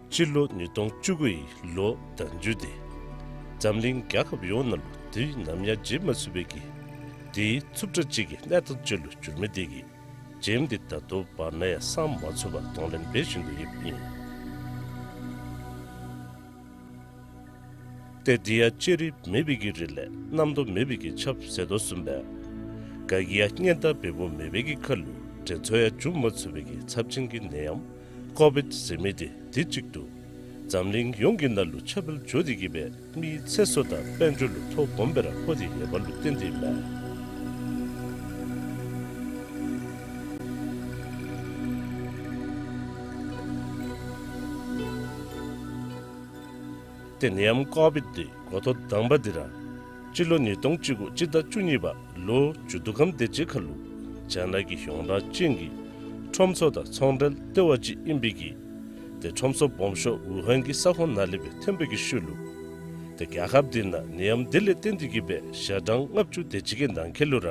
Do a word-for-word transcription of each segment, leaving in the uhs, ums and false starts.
སྤྱི་ལོ་ཉིས་སྟོང་བཅུ་དགུ་ཡི་ལོ་ཟླ་མཇུག་འདི་འཛམ་གླིང་རྒྱལ་ཁབ་ཡོངས་ནང་ལུ་དུས་ནམ་ཡང་བརྗེད་མ་ཚུགས་པའི་གི་དེའི་རྩུབ་དྲགས་ཅིག་གི་གནས་སྟངས་ཅིག་ལུ་འགྱུར་མི་དེ་གིས་རྗེས་མ་འདི་ད་ལྟོ་བར་ན་ཡང་བསམ་མ་ཚུགས་པར་གདོང་ལེན་འབད་བཞིན་དུ་ཡོདཔ་ཨིན། ཏེ་འདི་ཡང་ལྕགས་རི་མེད་པའི་གི་རི་ལས་གནམ་རྡོ་མེད་པའི་གི་ཆརཔ་ཟེར་དོ་བཟུམ་སྦེ་ག་གིས་ཡང་སྔོན་བརྟག་འབད་འབདཝ་མེད་པའི་གི་ཁར་ལུ་དྲན་ཚོར་ཡང་འབྱུང་མ་ཚུགས་པའི་གི་ཚབས་ཆེན་གྱི་ནད་ཡམས་ཀོ་བིཌ་ཟེར་མི་དེ་དུས་གཅིག་ཏུ་འཛམ་གླིང་ཡོངས་ཀྱི་ནང་ལུ་ཁྱབ་སྤེལ་འགྱོ་སྟེ་གི་སྦེ་མིའི་ཚེ་སྲོག་དང་དཔལ་འབྱོར་ལུ་ཐོ་སྦོམ་སྦེ་ར་ཕོག་སྟེ་ཡོདཔ་ལུ་བརྟེན་ཏེ་ཨིན་མས། ཏེ་ནད་ཡམས་ཀོ་བིཌ་དེ་འགོ་ཐོག་དང་པ་འདི་ར་སྤྱི་ལོ་ཉིས་སྟོང་བཅུ་དགུ་སྤྱི་ཟླ་བཅུ་གཉིས་པ་ལོ་མཇུག་ཏོ་ཁམས་དེ་ཅིག་ཁར་ལུ་རྒྱ་ནག་གི་ཡོངས་གྲགས་ཅན་གྱི་ཁྲོམ་ཚོགས་དང་ཚོང་འབྲེལ་ལྟེ་བ་ཅིག་ཨིན་པའི་གི་ཏེ་ཁྲོམ་ཚོགས་སྦོམ་ཤོས་ཝུ་ཧན་གྱི་ས་ཁོངས་ནང་ལས་སྦེ་ཐོན་པའི་གི་ཤུལ་ལུ་ཏེ་རྒྱལ་ཁབ་དེ་ནང་ནད་ཡམས་དེ་ལས་བརྟེན་ཏེ་གི་སྦེ་ཞག་གྲངས་ལྔ་བཅུ་དེ་ཅིག་གི་ནང་འཁོད་ལུ་ར་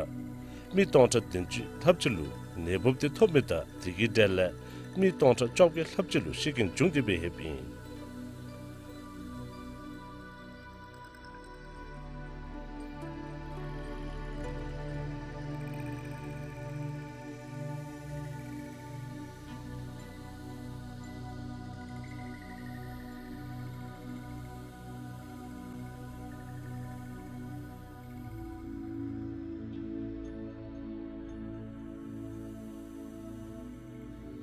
མི་སྟོང་ཕྲག་བདུན་ཅུ་ལྷགཔ་ཅིག་ལུ་ནད་འབུཔ་དེ་ཐོབ་མི་དང་དེ་གི་གྲལ་ལས་མི་སྟོང་ཕྲག་བཅོ་བརྒྱད་ལྷགཔ་ཅིག་ལུ་ཤི་རྐྱེན་བྱུང་སྟེ་སྦེ་ཡོདཔ་ཨིན།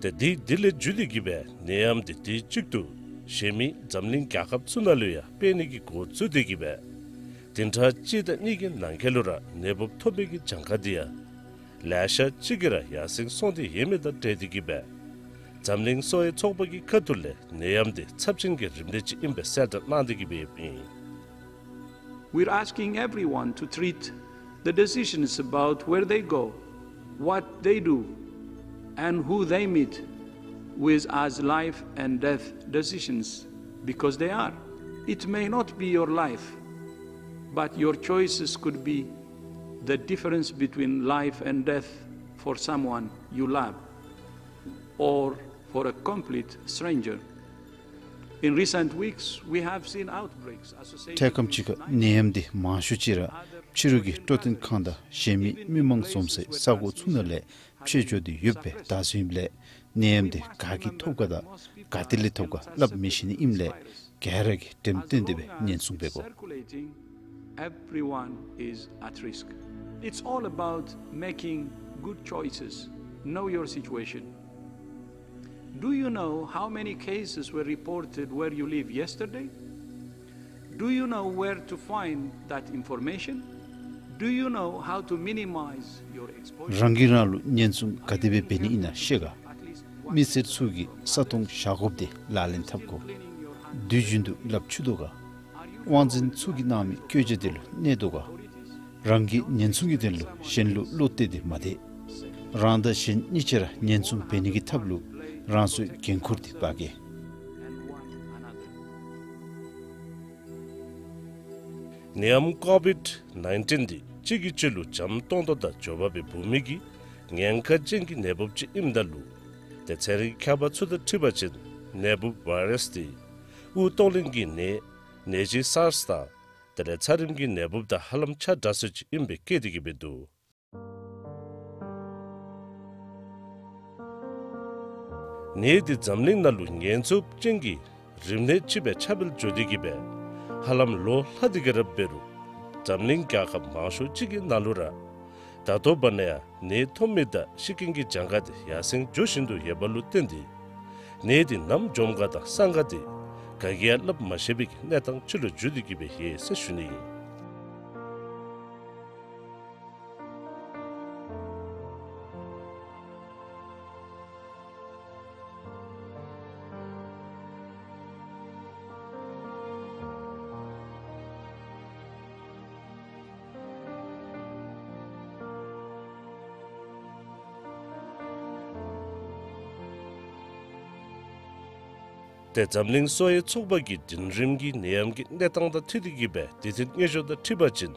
ཏེ་དེ་དེ་ལས་བརྒྱུད་དེ་གི་སྦེ་ནད་ཡམས་དེ་དུས་གཅིག་ཏུ་གཞན་མི་འཛམ་གླིང་རྒྱལ་ཁབ་ཚུ་ནང་ལུ་ཡང་སྤེལ་ནི་གི་འགོ་བཙུགས་ཏེ་གི་སྦེ་བདུན་ཕྲག་གཅིག་དང་གཉིས་ཀྱི་ནང་འཁོད་ལུ་ར་ནད་འབུཔ་ཐོབ་པའི་གི་གྱངས་ཁ་དེ་ཡང་ལེ་ཤ་ཅིག་གིས་ར་ཡར་སེང་སོང་སྟེ་ཡོད་མི་དང་འབྲེལ་ཏེ་གི་སྦེ་འཛམ་གླིང་གསོ་བའི་ཚོགས་པ་གི་ཁ་ཐུག་ལས་ནད་ཡམས་དེ་ཚབས་ཆེན་གྱི་རིམས་ནད་ཅིག་ཨིན་པའི་གསལ་བསྒྲགས་གནང་སྟེ་གི་སྦེ་ཡོདཔ་ཨིན། We're asking everyone to treat the decisions about where they go, what they do, and who they meet with as life and death decisions, because they are. It may not be your life, but your choices could be the difference between life and death for someone you love or for a complete stranger. In recent weeks, we have seen outbreaks associated ཐེངས་ཅིག་ཁར་ནད་ཡམས་འདི་མང་ཤོས་ཅིག་ར་ཕྱི་རུ་གི་འཕྲོད་བསྟེན་ཁང་དང་གཞན་མི་མི་མང་འཛོམས་སའི་ས་གོ་ཚུ་ནང་ལས་འཕྱད་འགྱོ་སྟེ་ཡོད་པའི་བརྡ་ཟེར་ཨིནམ་ལས་ནད་ཡམས་འདི་ག་གིས་ཐོབ་ག་དང་ག་ཏེ་ལས་ཐོབ་ག་སླབ་མི་ཤེས་ནི་ཨིནམ་ལས་ག་ར་གིས་འགྲེམས་སྟོན་འདི་སྦེ་ཉེན་སྲུང་འབད་དགོ། Everyone is at risk. It's all about making good choices. Know your situation. Do you know how many cases were reported where you live yesterday? Do you know where to find that information? Do you know how to minimize your exposure? རང་གིས་རང་ལུ་ཉེན་སྲུང་ག་དེ་སྦེ་འབད་ནི་ཨིན་ན་ཤེས་ག། མི་སེར་ཚུ་གིས་ས་དོང་བཞག་དགོཔ་དེ་ལག་ལེན་འཐབ་དགོ། དུས་རྒྱུན་དུ་ལགཔ་འཁྱུ་དོ་ག། དབང་འཛིན་ཚུ་གིས་གནང་མི་བཀོད་རྒྱ་དེ་ལུ་གནས་དོ་ག། རང་གི་ཉེན་སྲུང་གི་དོན་ལུ་གཞན་ལུ་བློ་གཏད་དེ་མ་སྡོད། རང་དང་གཞན་གཉིས་ཆ་ར་ཉེན་སྲུང་འབད་ནི་གི་ཐབས་ལུ་རང་སོའི་འགན་ཁུར་དེ་འབག་གེ། ནད་ཡམས་ཀོ་བིཌ་ནའིན་ཊིན་འདི་གཅིག་གིས་གཅིག་ལུ་འཇམ་ཏོང་ཏོ་དང་འབྱོར་པ་སྦེ་འབུ་མི་གི་ཉེན་ཁ་ཅན་གྱི་ནད་འབུཔ་ཅིག་ཨིནམ་ད་ལུ་ཏེ་ཚན་རིག་མཁས་པ་ཚུ་དང་འཁྲིལ་བ་ཅིན་ནད་འབུཔ་ཝའི་རཱསི་འདི་དབུགས་གཏོང་ལེན་གྱི་ནད་ནད་གཞི་སཱརསི་དང་དེ་ལས་ཚ་རིམས་ཀྱི་ནད་འབུཔ་དང་ཧ་ལམ་ཆ་འདྲ་སུ་ཅིག་ཨིན་པའི་སྐད་དེ་གི་སྦེ་འདུག། ནད་འདི་འཛམ་གླིང་ནང་ལུ་ཉེན་ཚབས་ཅན་གྱི་རིམས་ནད་ཅིག་སྦེ་ཁྱབ་སྤེལ་འགྱོ་སྟེ་གི་སྦེ་ཧ་ལམ་ལོ་ལྷག་སྟེ་གི་ར་འབད་རུང་འཛམ་གླིང་རྒྱལ་ཁབ་མང་ཤོས་ཅིག་གི་ནང་ལུ་ར་ད་ལྟོ་བར་ན་ཡང་ནད་ཐོབ་མི་དང་ཤི་རྐྱེན་གྱི་གྱངས་ཁ་དེ་ཡར་སེང་འགྱོ་བཞིན་དུ་ཡོདཔ་ལུ་བརྟེན་ཏེ་ནད་འདི་ནམ་འཇོམས་ག་དང་སངས་ག་དེ་ག་གིས་ཡང་སླབ་མ་ཤེས་པའི་གནས་སྟངས་ཅིག་ལུ་འགྱུར་ཏེ་གི་སྦེ་ཡོད་ཟེར་ཞུ་ནི་ཨིན། ཏེ་འཛམ་གླིང་གསོ་བའི་ཚོགས་པ་གིས་འབྲིང་རིམ་གྱི་ནད་ཡམས་ཀྱི་གནས་སྟངས་དང་འཁྲིལ་ཏེ་གི་སྦེ་འདི་ཚུ་སྙན་ཞུ་དང་འཁྲིལ་བ་ཅིན་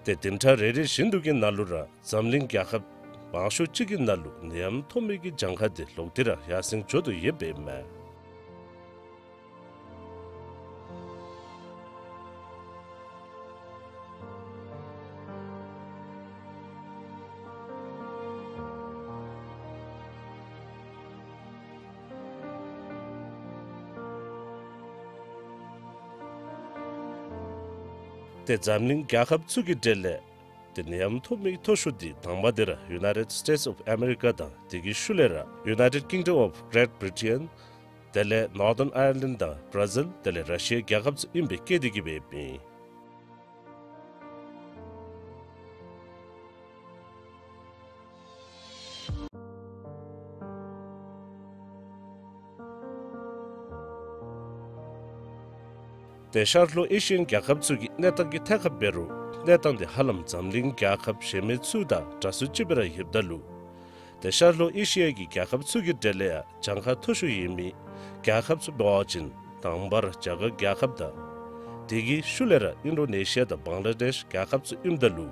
ཏེ་བདུན་ཕྲག་རེ་རེ་བཞིན་དུ་གི་ནང་ལུ་ར་འཛམ་གླིང་རྒྱལ་ཁབ་མང་ཤོས་ཅིག་གི་ནང་ལུ་ནད་ཡམས་ཐོབ་མི་གི་གྱངས་ཁ་དེ་ལོག་སྟེ་ར་ཡར་སེང་འགྱོ་དོ་ཡོདཔ་ཨིན་མས། ཏེ་འཛམ་གླིང་རྒྱལ་ཁབ་ཚུ་གི་གྲས་ལས་ཏེ་ནད་ཡམས་ཐོབ་མི་མཐོ་ཤོས་འདི་དང་པ་འདི་ར་United States of America དང་དེ་གི་ཤུལ་ལས་ར་United Kingdom of Great Britain དེ་ལས་Northern Ireland དང་Brazil དེ་ལས་ར་ཤི་ཡ་རྒྱལ་ཁབ་ཚུ་ཨིན་པའི་སྐད་དེ་གི་སྦེ་ཨིན། ཏེ་ཤར་ལྷོ་ཨེ་ཤི་ཡན་རྒྱལ་ཁབ་ཚུ་གི་གནས་སྟངས་ཀྱི་ཐད་ཁར་འབད་རུང་གནས་སྟངས་འདི་ཧ་ལམ་འཛམ་གླིང་རྒྱལ་ཁབ་གཞན་མི་ཚུ་དང་འདྲ་སུ་ཅིག་སྦེ་ར་ཡོདཔ་ད་ལུ། ཏེ་ཤར་ལྷོ་ཨེ་ཤི་ཡ་གི་རྒྱལ་ཁབ་ཚུ་གི་གྲས་ལས་ཡང་གྱངས་ཁ་མཐོ་ཤོས་ཡོད་མི་རྒྱལ་ཁབ་ཚུ་འབད་བ་ཅིན་དང་པ་ར་རྒྱ་གར་རྒྱལ་ཁབ་དང་དེ་གི་ཤུལ་ལས་ར་ཨིན་ཌོ་ནེ་ཤི་ཡ་དང་བང་ལ་དེཤ་རྒྱལ་ཁབ་ཚུ་ཨིནམ་ད་ལུ།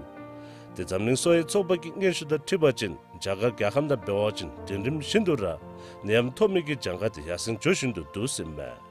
ཏེ་འཛམ་གླིང་གསོ་བའི་ཚོགས་པ་གི་སྙན་ཞུ་དང་འཁྲིལ་བ་ཅིན་རྒྱ་གར་རྒྱལ་ཁབ་དང་འབད་བ་ཅིན་དུས་རིམ་བཞིན་དུ་ར་ནད་ཡམས་ཐོབ་མི་གི་གྱངས་ཁ་དེ་ཡར་སེང་འགྱོ་བཞིན་དུ་འདུག་ཟེར་མས།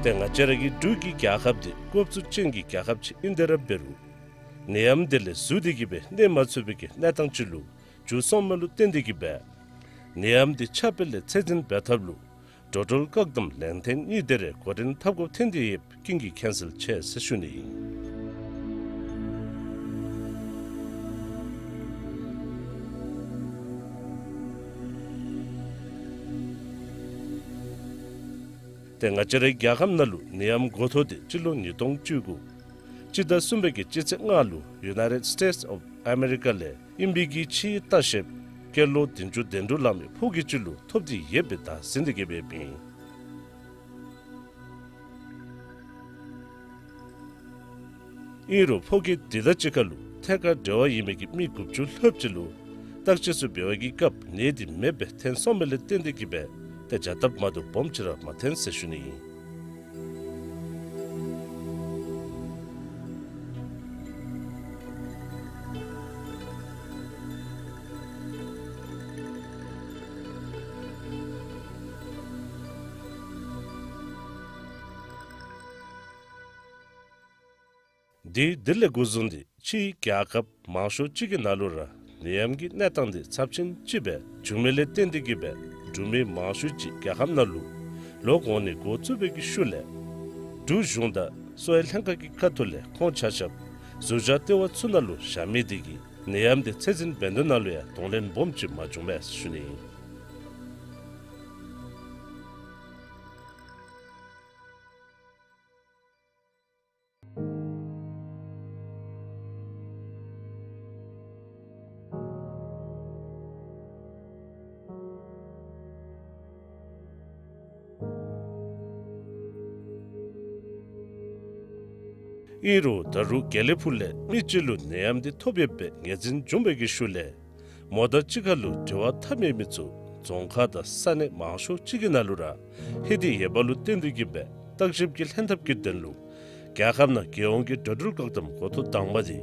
ཏེ་ང་བཅས་ར་གི་འབྲུག་གི་རྒྱལ་ཁབ་འདི་ཀོབ་ཚུ་ཅན་གྱི་རྒྱལ་ཁབ་ཅིག་ཨིན་ཏེ་ར་འབད་རུང་ནད་ཡམས་འདི་ལས་ཟུར་ཏེ་གི་སྦེ་གནས་མ་ཚུགས་པའི་གི་གནས་སྟངས་ཅིག་ལུ་འགྱུར་སོང་མི་ལུ་བརྟེན་ཏེ་གི་སྦེ་ནད་ཡམས་འདི་ཁྱབ་སྤེལ་ལས་ཚད་འཛིན་འབད་ཐབས་ལུ་འགྲོ་འགྲུལ་བཀག་དམ་ལན་ཐེངས་གཉིས་དེ་རེ་འགོ་འདྲེན་འཐབ་དགོཔ་ཐོན་ཏེ་ཡོདཔ་ཀུན་གྱིས་མཁྱེན་གསལ་ཆེ་ཟེར་ཞུ་ནི་ཨིན། ཏེ་ང་བཅས་རའི་རྒྱལ་ཁབ་ནང་ལུ་ནད་ཡམས་འགོ་ཐོག་འདི་སྤྱི་ལོ་ཉིས་སྟོང་བཅུ་དགུ་སྤྱི་ཟླ་གསུམ་པའི་གི་སྤྱི་ཚེས་ལྔ་ལུ་United States of America ལས་ཨིན་པའི་གི་ཕྱིའི་ལྟ་བཤལཔ་སྐྱེས་ལོ་བདུན་ཅུ་དོན་དྲུག་ལང་མི་ཕོ་སྐྱེས་ཅིག་ལུ་ཐོབ་སྟེ་ཡོད་པའི་བརྡ་ཟིན་ཏེ་གི་སྦེ་ཨིན། ཨིན་རུང་ཕོ་སྐྱེས་འདི་དང་གཅིག་ཁར་ལུ་ཐད་ཀར་འབྲེལ་བ་ཡོད་མི་གི་མི་དགུ་བཅུ་ལྷགཔ་ཅིག་ལུ་བརྟག་དཔྱད་ཚུ་འབད་བའི་གི་སྐབས་ནད་འདི་མེདཔ་སྦེ་ཐོན་སོང་མི་ལས་བརྟེན་ཏེ་གི་སྦེ་ཏེ་བྱ་སྟབས་མ་བདེཝ་སྦོམ་ཅིག་ར་མ་ཐོན་ཟེར་ཞུ་ནི་ཨིན། དེ་དེ་ལས་འགོ་བཟུང་སྟེ་ཕྱིའི་རྒྱལ་ཁབ་མང་ཤོས་ཅིག་གི་ནང་ལུ་ར་ནད་ཡམས་ཀྱི་གནས་སྟངས་འདི་ཚབས་ཆེན་ཅིག་སྦེ་བྱུང་མི་ལས་བརྟེན་ཏེ་གི་སྦེ་འབྲུག་མི་མང་ཤོས་ཅིག་རྒྱལ་ཁབ་ནང་ལུ་ལོག་འོང་ནི་འགོ་བཙུགས་པའི་གི་ཤུལ་ལས་འབྲུག་གཞུང་དང་གསོ་བའི་ལྷན་ཁག་གི་ཁ་ཐུག་ལས་ཁོང་ཆ་ཁྱབ་ཟུར་བཞག་ལྟེ་བ་ཚུ་ནང་ལུ་བཞག་མི་དེ་གིས་ནད་ཡམས་དེ་ཚད་འཛིན་འབད་ནི་ནང་ལུ་ཡང་གདོང་ལེན་སྦོམ་ཅིག་མ་བྱུང་མས་ཞུ་ནི་ཨིན། ཨིན་རུང་ད་རུང་དགེ་ལེགས་ཕུག་ལས་མི་གཅིག་ལུ་ནད་ཡམས་འདི་ཐོབ་ཡོདཔ་སྦེ་ངོས་འཛིན་བྱུང་བའི་གི་ཤུལ་ལས་མོ་དང་གཅིག་ཁར་ལུ་འབྲེལ་བ་འཐབ་མི་མི་ཚུ་རྫོང་ཁག་དང་ས་གནས་མང་ཤོས་ཅིག་གི་ནང་ལུ་ར་ལྷོད་དེ་ཡོདཔ་ལུ་བརྟེན་ཏེ་གི་སྦེ་བརྟག་ཞིབ་ཀྱི་ལྷན་ཐབས་ཀྱི་དོན་ལུ་རྒྱལ་ཁབ་ནང་རྒྱལ་ཡོངས་ཀྱི་འགྲོ་འགྲུལ་བཀག་དམ་འགོ་ཐོག་དང་པ་འདི་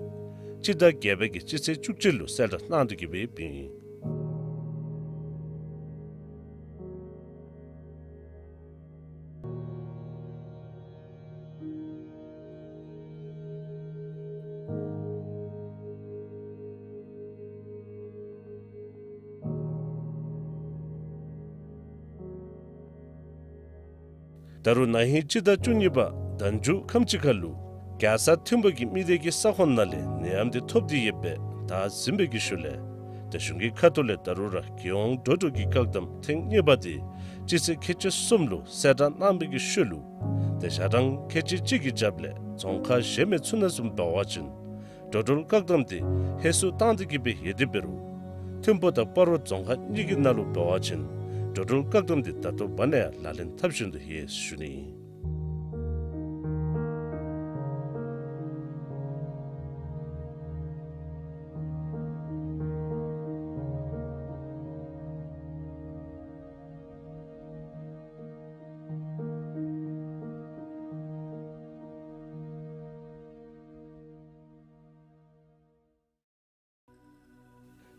སྤྱི་ཟླ་བརྒྱད་པའི་གི་སྤྱི་ཚེས་བཅུ་གཅིག་ལུ་གསལ་བསྒྲགས་གནང་སྟེ་གི་སྦེ་ཨིན། ད་རུང་ན་ཧིང་སྤྱི་ཟླ་བཅུ་གཉིས་པ་ཟླ་མཇུག་ཁམས་ཅིག་ཁར་ལུ་རྒྱལ་ས་ཐིམ་ཕུག་གི་མི་སྡེ་གི་ས་ཁོངས་ནང་ལས་ནད་ཡམས་དེ་ཐོབ་སྟེ་ཡོདཔ་སྦེ་བརྡ་ཟིན་པའི་གི་ཤུལ་ལས་ཏེ་གཞུང་གི་ཁ་ཐུག་ལས་ད་རུང་ར་རྒྱལ་ཡོངས་འགྲོ་འགྲུལ་གྱི་བཀག་དམ་ཐེངས་གཉིས་པ་དེ་སྤྱི་ཚེས་ཁལ་གཅིག་གསུམ་ལུ་གསལ་བསྒྲགས་གནང་བའི་གི་ཤུལ་ལུ་ཏེ་ཞག་གྲངས་ཁལ་གཅིག་གཅིག་གི་རྒྱབ་ལས་རྫོང་ཁག་གཞན་མི་ཚུ་ནང་བཟུམ་འབད་བ་ཅིན་འགྲོ་འགྲུལ་བཀག་དམ་དེ་ཧེ་སུ་བཏང་སྟེ་གི་སྦེ་ཡོད་དེ་འབད་རུང་ཐིམ་ཕུག་དང་སྤ་རོ་རྫོང་ཁག་གཉིས་ཀྱི་ནང་ལུ་འབད་བ་ཅིན་འགྲོ་འགྲུལ་བཀག་དམ་དེ་ད་ལྟོ་བར་ན་ཡང་ལག་ལེན་འཐབ་བཞིན་དུ་ཡོད་ཞུ་ནི་ཨིན།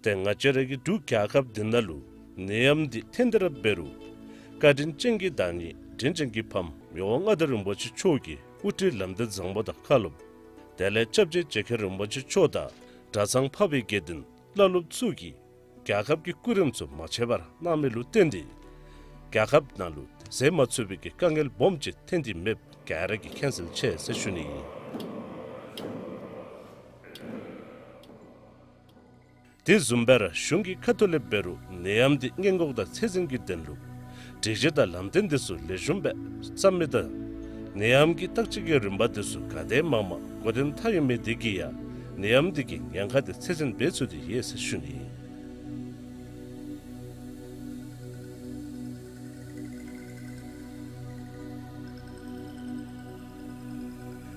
ཏེ་ང་བཅས་ར་གི་འབྲུག་རྒྱལ་ཁབ་འདི་ནང་ལུ་ནད་ཡམས་འདི་ཐོན་ཏེ་ར་འབད་རུང་བཀའ་དྲིན་ཅན་གྱི་བདག་ཉིད་དྲིན་ཅན་གྱི་ཕམ་མི་དབང་མངའ་བདག་རིན་པོ་ཆེ་མཆོག་གིས་དབུ་ཁྲིད་ལམ་སྟོན་བཟང་པོ་དང་བཀའ་སློབ། དེ་ལས་སྐྱབས་རྗེ་རྗེ་མཁན་རིན་པོ་ཆེ་མཆོག་དང་གྲྭ་ཚང་འཕགས་པའི་དགེ་འདུན་བླ་སློབ་ཚུ་གིས་རྒྱལ་ཁབ་ཀྱི་སྐུ་རིམ་ཚུ་མ་ཆད་པར་གནང་མི་ལུ་བརྟེན་ཏེ་རྒྱལ་ཁབ་ནང་ལུ་ཟད་མ་ཚུགས་པའི་གི་དཀའ་ངལ་སྦོམ་ཅིག་ཐོན་ཏེ་མེདཔ་ག་ར་གིས་མཁྱེན་གསལ་ཆེ་ཟེར་ཞུ་ནི་ཨིན། དེ་བཟུམ་སྦེ་ར་གཞུང་གི་ཁ་ཐུག་ལས་འབད་རུང་ནད་ཡམས་འདི་སྔོན་འགོག་དང་ཚད་འཛིན་གྱི་དོན་ལུ་སྒྲིག་གཞི་དང་ལམ་སྟོན་འདི་ཚུ་ལེགས་ཤོམ་སྦེ་བརྩམ་མི་དང་ནད་ཡམས་ཀྱི་བརྟག་དཔྱད་ཀྱི་རིམ་པ་འདི་ཚུ་ག་དེ་མང་མང་འགོ་འདྲེན་འཐབ་ཡོད་མི་འདི་གིས་ཡང་ནད་ཡམས་འདི་གི་ཉེན་ཁ་འདི་ཚད་འཛིན་འབད་ཚུགས་ཏེ་ཡོད་ཟེར་ཞུ་ནི་ཨིན།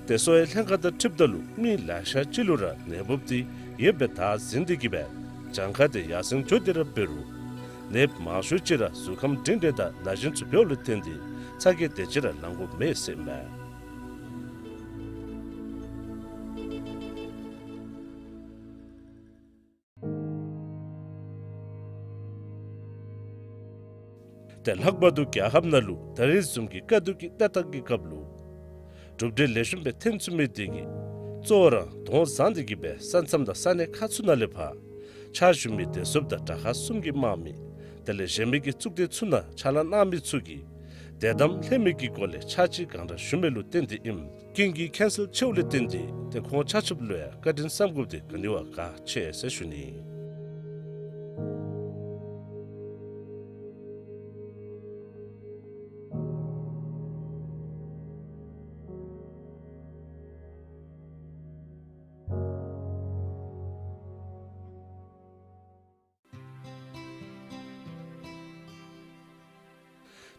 ཏེ་གསོ་བའི་ལྷན་ཁག་དང་འཁྲིལཝ་ད་ལུ་མི་ལེ་ཤ་ཅིག་ལུ་ར་ནད་འབུཔ་འདི་ཡོདཔ་སྦེ་བརྟག་ཟིན་ཏེ་གིས་སྦེ་གྱངས་ཁ་འདི་ཡར་སེང་འགྱོ་སྟེ་ར་འབད་རུང་ནདཔ་མང་ཤོས་ཅིག་ར་གཟུགས་ཁམས་སྒྲིང་སྒྲིང་དང་ན་གཞོན་ཚུ་འབདཝ་ལུ་བརྟེན་ཏེ་ཚ་གྱང་དེ་ཅིག་ར་ལང་དགོཔ་མེད་ཟེར་ཨིན་མས། ཏེ་ལྷག་པར་དུ་རྒྱལ་ཁབ་ནང་ལུ་ད་རེས་བཟུམ་གྱི་དཀའ་སྡུག་གི་གནས་སྟངས་ཀྱི་སྐབས་ལུ་གྲུབ་འབྲས་ལེགས་ཤོམ་སྦེ་ཐོན་ཚུགས་མི་འདི་གིས་གཙོ་བོ་ར་དོགས་ཟ་སྟེ་གིས་སྦེ་ས་མཚམས་དང་ས་གནས་ཁག་ཚུ་ནང་ལས་ཕར་ཕྱག་ཞུ་མི་བདེ་སྲུངཔ་དང་དྲག་ཤོས་གསུམ་གྱི་དམག་མི་དེ་ལས་གཞན་མི་གི་གཙུག་སྡེ་ཚུ་ནང་ཕྱག་ལཱ་གནང་མི་ཚུ་གིས་དད་དམ་ལྷད་མེད་ཀྱི་སྒོ་ལས་ཕྱག་ཕྱིད་གང་དྲག་ཞུ་མི་ལུ་བརྟེན་ཏེ་ཨིནམ་ཀུན་གྱིས་མཁྱེན་གསལ་ཆེཝ་ལས་བརྟེན་ཏེ་ཏེ་ཁོང་ཆ་ཁྱབ་ལུ་ཡང་བཀའ་དྲིན་བསམ་དགོཔ་འདི་ག་ནི་བ་གལ་ཆེ་ཟེར་ཞུ་ནི་ཨིན།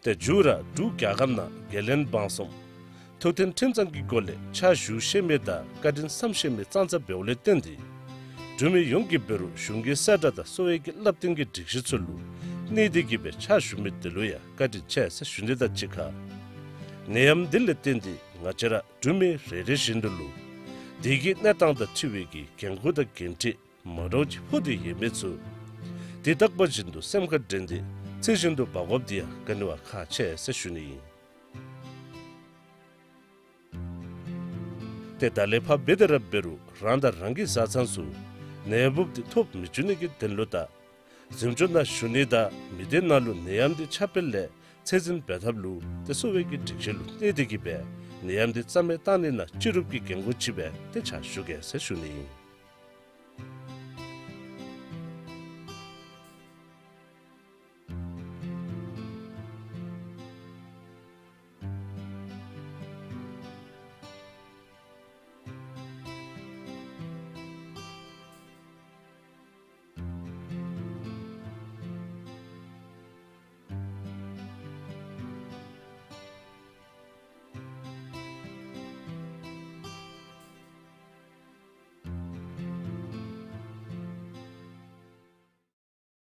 ཏེ་མཇུག་ར་འབྲུག་རྒྱལ་ཁབ་ནང་འགན་ལེན་འབངས་གསུམ་ཐུགས་མཐུན་ཁྲིམས་གཙང་གི་སྒོ་ལས་ཕྱག་ཞུ་ཤེས་མི་དང་བཀའ་དྲིན་བསམ་ཤེས་མི་ཙང་ཙ་འབདཝ་ལས་བརྟེན་ཏེ་འབྲུག་མི་ཡོངས་ཀྱིས་འབད་རུང་གཞུང་གི་གསལ་བསྒྲགས་དང་གསོ་བའི་གི་བསླབ་སྟོན་གྱི་སྒྲིག་གཞི་ཚུ་ལུ་གནས་ཏེ་གིས་སྦེ་ཕྱག་ཞུ་མི་འདི་ལུ་ཡང་བཀའ་དྲིན་ཆེ་ཟེར་ཞུ་ནི་དང་གཅིག་ཁར་ནད་ཡམས་འདི་ལས་བརྟེན་ཏེ་ང་བཅས་ར་འབྲུག་མི་རེ་རེ་བཞིན་དུ་ལུ་དེ་གི་གནས་སྟངས་དང་འཁྲིལ་བའི་གི་འགན་ཁུར་དང་འགན་འཁྲི་མ་འདྲཝ་ཅིག་ཕོག་སྟེ་ཡོད་མི་ཚུ་དུས་རྟག་པ་བཞིན་དུ་སེམས་ཁར་དྲན་ཏེ་ཚུལ་བཞིན་དུ་འབག་དགོཔ་འདི་ཡང་ག་ནི་བ་ཁག་ཆེ་ཟེར་ཞུ་ནི་ཨིན། ཏེ་ད་ལས་ཕར་འབད་དེ་ར་འབད་རུང་རང་དང་རང་གི་བཟའ་ཚང་ཚུ་ནད་འབུཔ་འདི་ཐོབ་མི་བཅུག་ནི་གི་དོན་ལུ་དང་གཟིམ་ཅུང་ནང་བཞུགས་ནི་དང་མི་སྡེ་ནང་ལུ་ནད་ཡམས་འདི་ཁྱབ་སྤེལ་ལས་ཚད་འཛིན་འབད་ཐབས་ལུ་ཏེ་གསོ་བའི་གི་སྒྲིག་གཞི་ལུ་གནས་ཏེ་གིས་སྦེ་ནད་ཡམས་འདི་རྩ་མེད་བཏང་ནི་ནང་སྤྱི་རུབ་ཀྱི་འགན་ཁུར་ཅིག་སྦེ་ཏེ་ཕྱག་ཞུ་གེ་ཟེར་ཞུ་ནི་ཨིན།